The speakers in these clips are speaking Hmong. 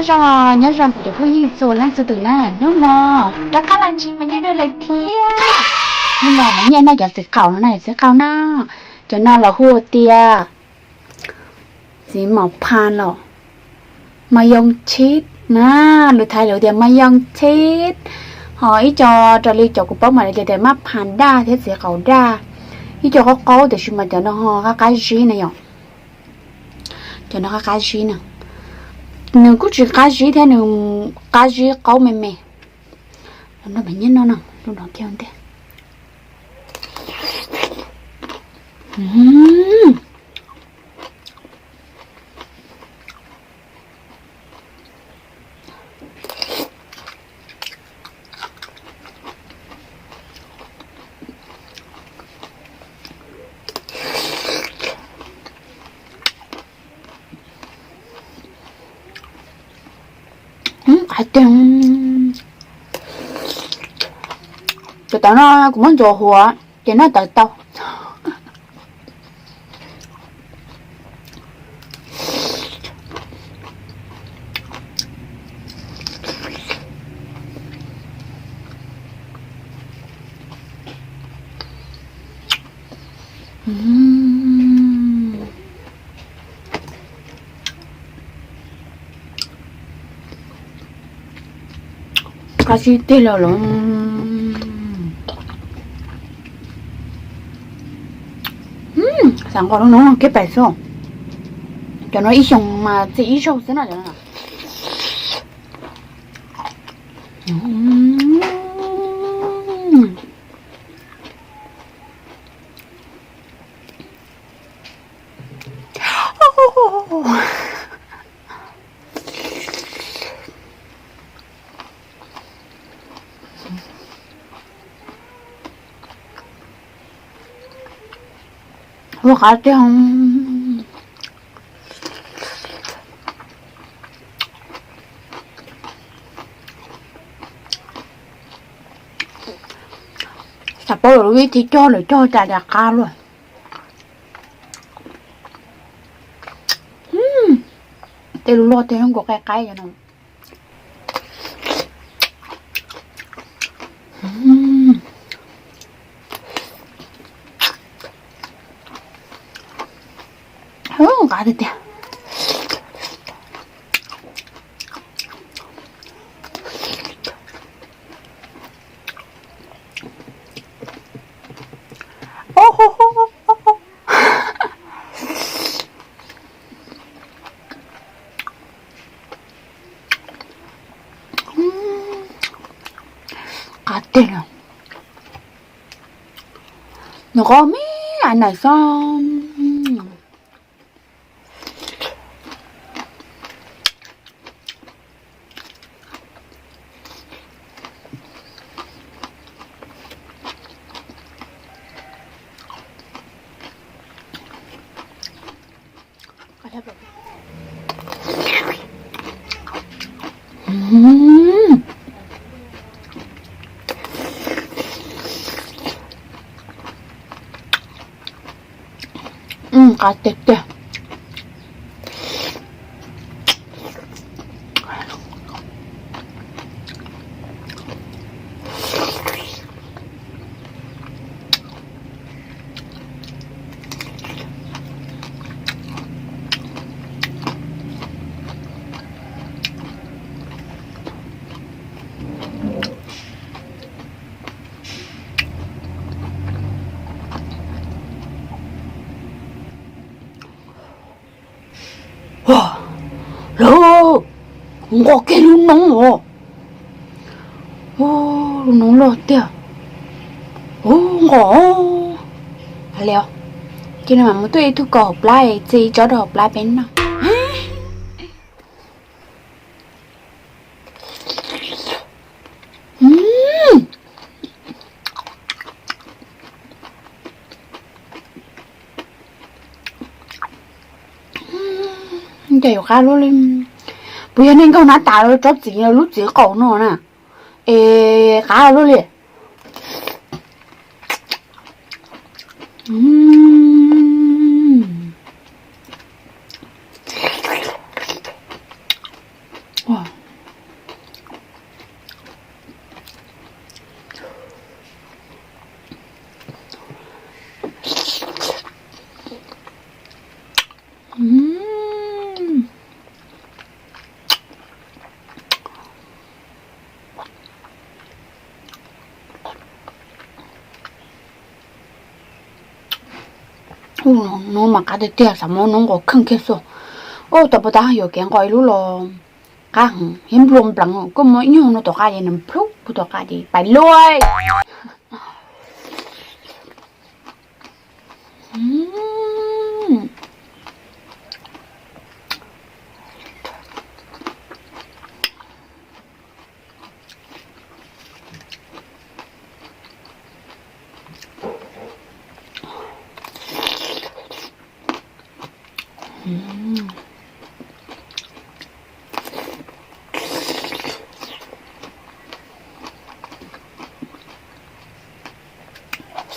Nyob zoo, nyob zoo cov phooj ywg txhua leej txhua tus na, hnub no rov qab los ntsib Maiv Nyiaj dua lawm thiab. Hnub no Maiv Nyiaj noj cov txiv qaub no na, txiv qaub no, cov no lawv hu tias txiv mos phas los, mos yoos tshib na, lus Thaib lawv tias mos yoos tshib. Ho ib co raws li cov kuv paub mas lawv tias mab phas daj thiab txiv qaub daj. Ib co qaub qaub tiam sis mas cov no ho qab qab zib na yom. Cov no qab qab zib na. Nws kuj tsis qab zib thiab, nws qab zib qaub me me. Los nrog Maiv Nyiaj noj no, lub no kiag ntej. Qab tiag. Cov tawv no kuv muab ntxuav huav ces noj tawv tau. Qab zib tiag los lawm. Xav nqa lub no kiag pais xwb. Cov no ib xyoos mas txiv ib zaug xwb no cov no. Ua qab tiag. Xav paub lawv lub vib thib cog lawv cog cas li qab luaj. Tej lub loj tej zoo nkaus qab qab no. Qab tiag tiag. Qab tiag. Nws qab me a nas xo. Qab tiag tiag. Lawv, kuv nqos kiag lub noob os. Lub noob loj tiag. Nqos li. Ces no mas mus tuaj ib tug kaus hauv plab, txiv tsob rau hauv plab peb noj. Cas yuav qab luaj li. Puas yog nej nkaug nab tas tsob txiv lub txiv qaub no na? Es qab luaj li. Hnub mas qab tiag tiag, xav muab hnub nqos kheej kiag xwb. Ua tau puas tas yuav kev nqos ib lub los qab heev thiab nplua npleev, koj muab ib nyuag no tom qab ces nws plhub puag tom qab ces pais luaj.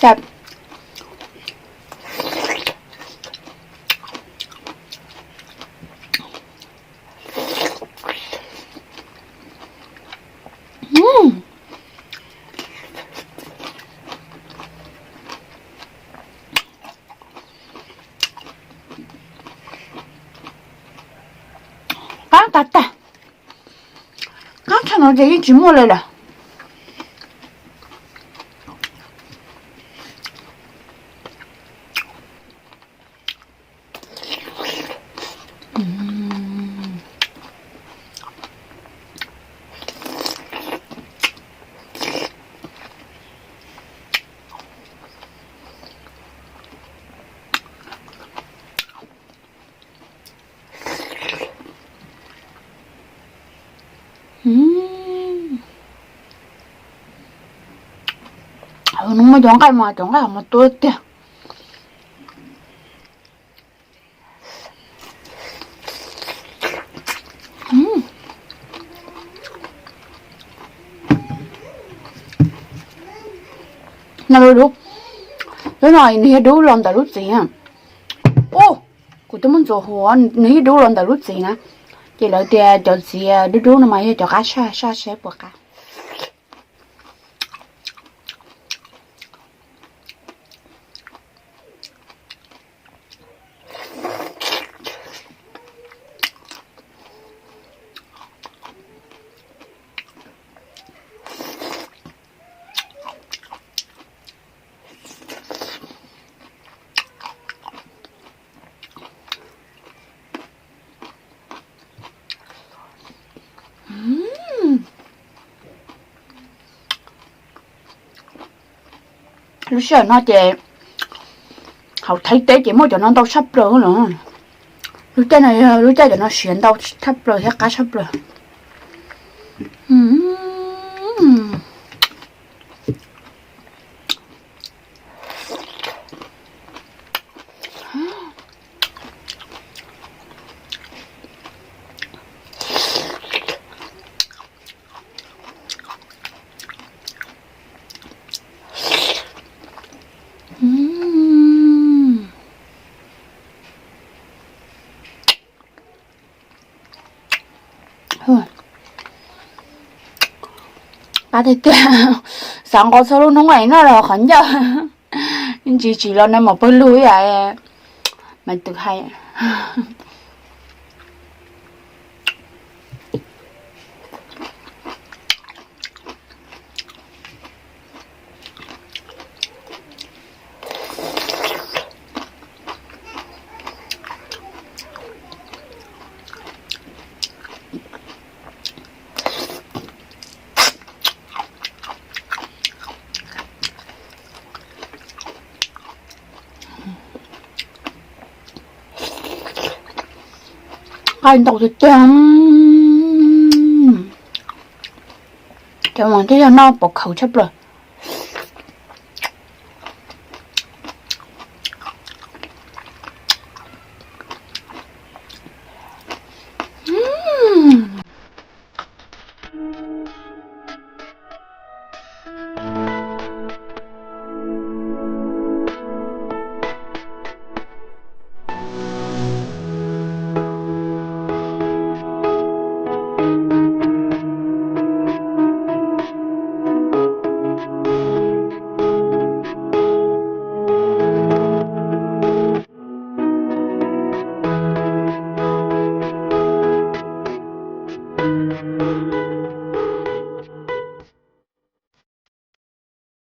Xab. Qab tas tag, qab tshaj no ces yeej tsis muaj li lawm. Hnub muaj cov nqaij mas cov nqaij mas tuab tiag. No, lub no nws yog dub los ntawm lub txiv na. Ub, kuv twb muab ntxuav huv, nws yog dub los ntawm lub txiv na. Ces lawv tias cov txiv dub dub no mas yog cov qab saj, saj seb puas qab. Lub sij hawm no ces hauv Thaib teb ces muaj cov no ntau tshaj plaws lawm. Lub caij no, lub caij cov no siav ntau tshaj plaws thiab qab tshaj plaws. Qab tiag tiag, xav nqos txhua lub hnub es noj los qhov ncauj. Ntsis tsis los nag mom pawg lug ib yam. Mas tus hais Nqaij ntau tiag tiag. Cov mas twb yog noj pov khawv tshaj plaws.